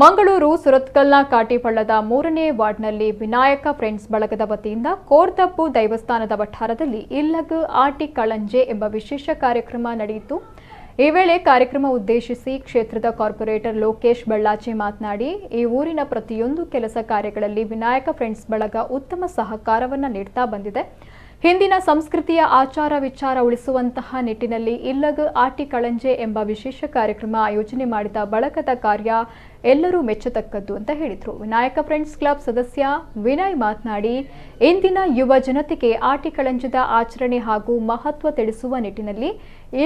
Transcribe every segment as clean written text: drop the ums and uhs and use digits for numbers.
Mangaluru ಸುರತ್ಕಲ್ನ ಕಾಟಿಪಳ್ಳದ 3ನೇ ವಾರ್ಡ್ನಲ್ಲಿ Vinayaka friends ಬಳಗದ ವತಿಯಿಂದ ಕೋರ್ದಬ್ಬು ದೈವಸ್ಥಾನದ ವಠಾರದಲ್ಲಿ ಇಲ್ಲಗ್ ಆಟಿ ಕಳಂಜೆ ಎಂಬ ವಿಶೇಷ ಕಾರ್ಯಕ್ರಮ ನಡೆಯಿತು. ಈ ವೇಳೆ ಕಾರ್ಯಕ್ರಮ ಉದ್ದೇಶಿಸಿ ಕ್ಷೇತ್ರದ ಕಾರ್ಪೊರೇಟರ್ ಲೋಕೇಶ್ ಬೆಳ್ಳಾಚೆ ಮಾತನಾಡಿ, ಈ ಊರಿನ ಪ್ರತಿಯೊಂದು ಕೆಲಸ ಕಾರ್ಯಗಳಲ್ಲಿ ವಿನಾಯಕ ಫ್ರೆಂಡ್ಸ್ ಬಳಗ ಉತ್ತಮ ಸಹಕಾರವನ್ನು ನೀಡುತ್ತಾ ಬಂದಿದೆ. ಹಿಂದಿನ ಸಂಸ್ಕೃತಿಯ ಆಚಾರ ವಿಚಾರ ಉಳಿಸುವಂತಹ ನಿಟ್ಟಿನಲ್ಲಿ ಇಲ್ಲಗ್ ಆಟಿ ಕಳಂಜೆ ಎಂಬ ವಿಶೇಷ ಕಾರ್ಯಕ್ರಮ ಆಯೋಜನೆ ಮಾಡಿದ ಬಳಗದ ಕಾರ್ಯ ಎಲ್ಲರೂ ಮೆಚ್ಚತಕ್ಕದ್ದು ಅಂತ ಹೇಳಿದರು. ವಿನಾಯಕ ಫ್ರೆಂಡ್ಸ್ ಕ್ಲಬ್ ಸದಸ್ಯ ವಿನಯ್ ಮಾತನಾಡಿ, ಇಂದಿನ ಯುವ ಜನತೆಗೆ ಆಟಿ ಕಳಂಜದ ಆಚರಣೆ ಹಾಗೂ ಮಹತ್ವ ತಿಳಿಸುವ ನಿಟ್ಟಿನಲ್ಲಿ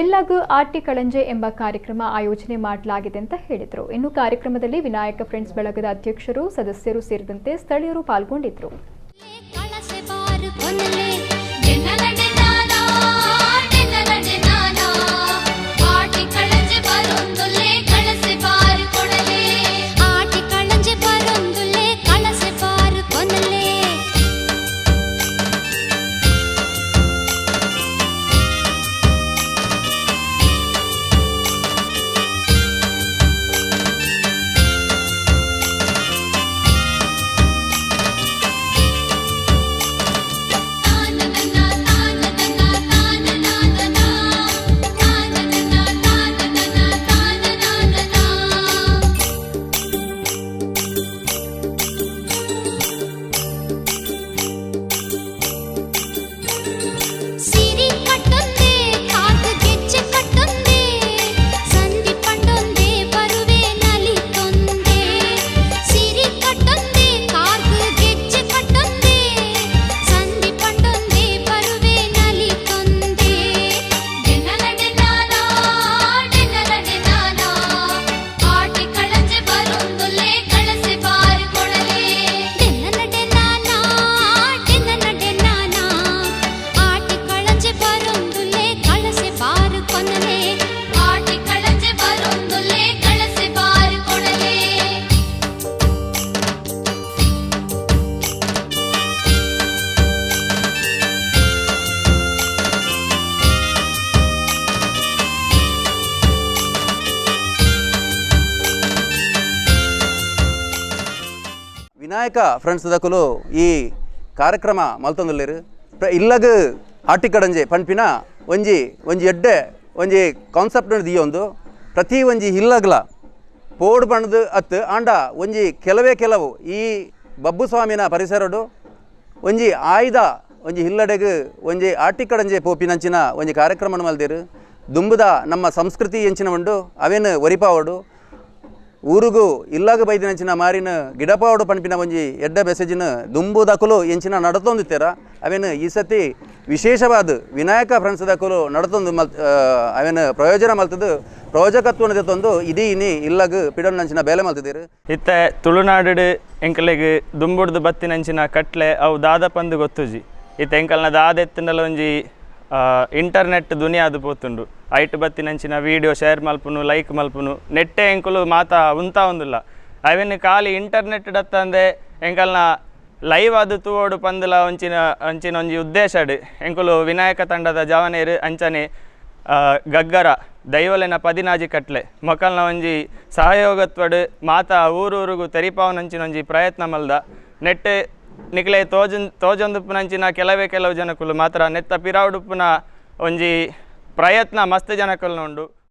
ಇಲ್ಲಗ್ ಆಟಿ ಕಳಂಜೆ ಎಂಬ ಕಾರ್ಯಕ್ರಮ ಆಯೋಜನೆ ಮಾಡಲಾಗಿದೆ ಅಂತ ಹೇಳಿದರು. ಇನ್ನು ಕಾರ್ಯಕ್ರಮದಲ್ಲಿ ವಿನಾಯಕ ಫ್ರೆಂಡ್ಸ್ ಬಳಗದ ಅಧ್ಯಕ್ಷರು, ಸದಸ್ಯರು ಸೇರಿದಂತೆ ಸ್ಥಳೀಯರು ಪಾಲ್ಗೊಂಡಿದ್ದರು. ವಿನಾಯಕ ಫ್ರೆಂಡ್ಸ್ ದಕುಲು ಈ ಕಾರ್ಯಕ್ರಮ ಮಲ್ತೊಂದುಲ್ಲೆರ್. ಇಲ್ಲಗ್ ಆಟಿಕಡಂಜೆ ಪನ್ಪಿನ ಒಂಜಿ ಒಂಜಿ ಎಡ್ಡೆ ಒಂಜಿ ಕಾನ್ಸೆಪ್ಟ್ ದಿಯೊಂದು ಪ್ರತಿ ಒಂಜಿ ಇಲ್ಲಗ್ಲ ಪೋಡು ಪಂಡ್ದ್ ಅತ್ತು ಆಂಡ ಒಂಜಿ ಕೆಲವೇ ಕೆಲವು ಈ ಬಬ್ಬುಸ್ವಾಮಿನ ಪರಿಸರಡು ಒಂಜಿ ಆಯ್ದ ಒಂಜಿ ಇಲ್ಲಡೆಗ್ ಒಂಜಿ ಆಟಿಕಡಂಜೆ ಪೋಪಿನಂಚಿನ ಒಂಜಿ ಕಾರ್ಯಕ್ರಮ ಮಲ್ದೆರ್. ದುಂಬುದ ನಮ್ಮ ಸಂಸ್ಕೃತಿ ಎಂಚಿನ ಉಂಡು ಅವೇನು ಒರಿಪಾವಡು ಊರುಗು ಇಲ್ಲಾಗ ಬೈದಿನಂಚಿನ ಮಾರಿನ ಗಿಡಪಾವಡು ಪನ್ಪಿನ ಒಂಜಿ ಎಡ್ಡ ಮೆಸೇಜಿನ ದುಂಬು ದಕುಲು ಎಂಚಿನ ನಡತೊಂದಿತ್ತೆರ ಅವೇನು ಈ ಸತಿ ವಿಶೇಷವಾದ ವಿನಾಯಕ ಫ್ರೆಂಡ್ಸ್ ದಕುಲು ನಡತೊಂದು ಮಲ್ ಅವೇನು ಪ್ರಯೋಜನ ಮಲ್ತದ್ದು ಪ್ರಯೋಜಕತ್ವನ ತಂದು ಇದೀ ಇನಿ ಇಲ್ಲಾಗ ಪಿಡೊಂಚಿನ ಬೇಲೆ ಮಲ್ತಿದ್ದೀರು. ಇತ್ತೆ ತುಳುನಾಡು ಎಂಕಲೆಗ್ ದುಂಬುಡ್ದು ಬತ್ತಿನಂಚಿನ ಕಟ್ಲೆ ಅವು ದಾದ ಪಂದು ಗೊತ್ತುಜಿ. ಇತ್ತೆ ಎಂಕಲ್ನ ದಾದ ಎತ್ತಂಡಲ ಒಂಜಿ ಇಂಟರ್ನೆಟ್ ದುನಿಯಾದು ಪೋತುಂಡು. ಐಟ್ ಬತ್ತಿನಂಚಿನ ವೀಡಿಯೋ ಶೇರ್ ಮಲ್ಪುನು, ಲೈಕ್ ಮಲ್ಪುನು, ನೆಟ್ಟೆ ಎಂಕುಲು ಮಾತಾ ಉಂತಾ ಒಂದುಲ್ಲ. ಅವೇನು ಖಾಲಿ ಇಂಟರ್ನೆಟ್ ಡತ್ತಂದೆ ಎಂಕಲ್ನ ಲೈವ್ ಅದು ತೂವೋಡು ಪಂದಲ ಒಂಚಿನ ಅಂಚಿನ ಒಂಜಿ ಉದ್ದೇಶಡ್ ಎಂಕುಲು ವಿನಾಯಕ ತಂಡದ ಜವನೇರು ಅಂಚನೆ ಗಗ್ಗರ ದೈವಲೆನ ಪದಿನಾಜಿ ಕಟ್ಲೆ ಮೊಕಲ್ನ ಒಂಜಿ ಸಹಯೋಗತ್ವಡು ಮಾತಾ ಊರೂರುಗು ತೆರಿಪಾವನಂಚಿನ ಒಂಜಿ ಪ್ರಯತ್ನ ಮಲ್ದ. ನೆಟ್ಟೆ ನಿಕ್ಲೆ ತೋಜೊಂದುಪ್ಪುನಂಚಿನ ಕೆಲವೇ ಕೆಲವು ಜನಕುಲು ಮಾತ್ರ ನೆತ್ತ ಪಿರಾವುಡುಪ್ಪುನ ಒಂಜಿ ಪ್ರಯತ್ನ ಮಸ್ತ್ ಜನಕುಲು ಉಂಡು.